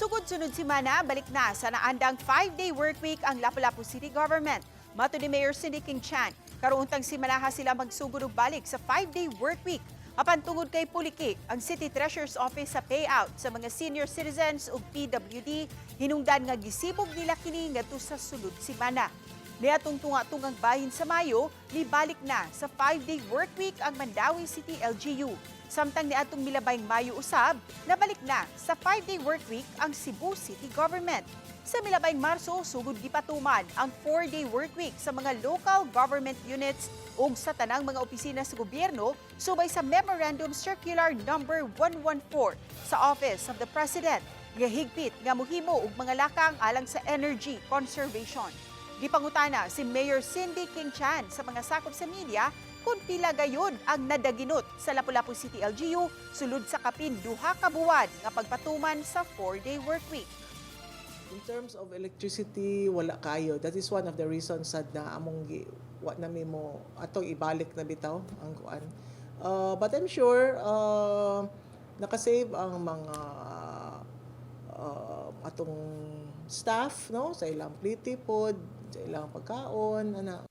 Sugod sunod semana, balik na sa naandang 5-day work week ang Lapu-Lapu City Government. Matud ni Mayor Cindy King Chan, karuuntang simanaha sila magsugod og balik sa 5-day work week. Apan tungod kay puliki ang City Treasurer's Office sa payout sa mga senior citizens ug PWD, hinungdan nga gisibog nila kini ngadto sa sulod semana. Niadtong tunga-tungang bahin sa Mayo, mibalik na sa 5-day work week ang Mandaue City LGU. Samtang niadtong milabayng Mayo usab, nabalik na sa 5-day work week ang Cebu City Government. Sa milabayng Marso, sugod gipatuman ang 4-day work week sa mga local government units ug sa tanang mga opisina sa gobyerno subay sa Memorandum Circular Number 114 sa Office of the President nga higpit nga muhimo og mga lakang alang sa energy conservation. Gipangutana si Mayor Cindy King Chan sa mga sakop sa media kung pila gayud ang nadaginot sa Lapu-Lapu City LGU sulod sa kapin 2 ka buwan nga pagpatuman sa 4-day work week. In terms of electricity, wala kayo. That is one of the reasons sad na among gi, wa na mi mo atong ibalik na bitaw ang kuan. But I'm sure nakasave ang mga atong staff, no, sa ilang pliti pod, sa ilang pagkaon ana.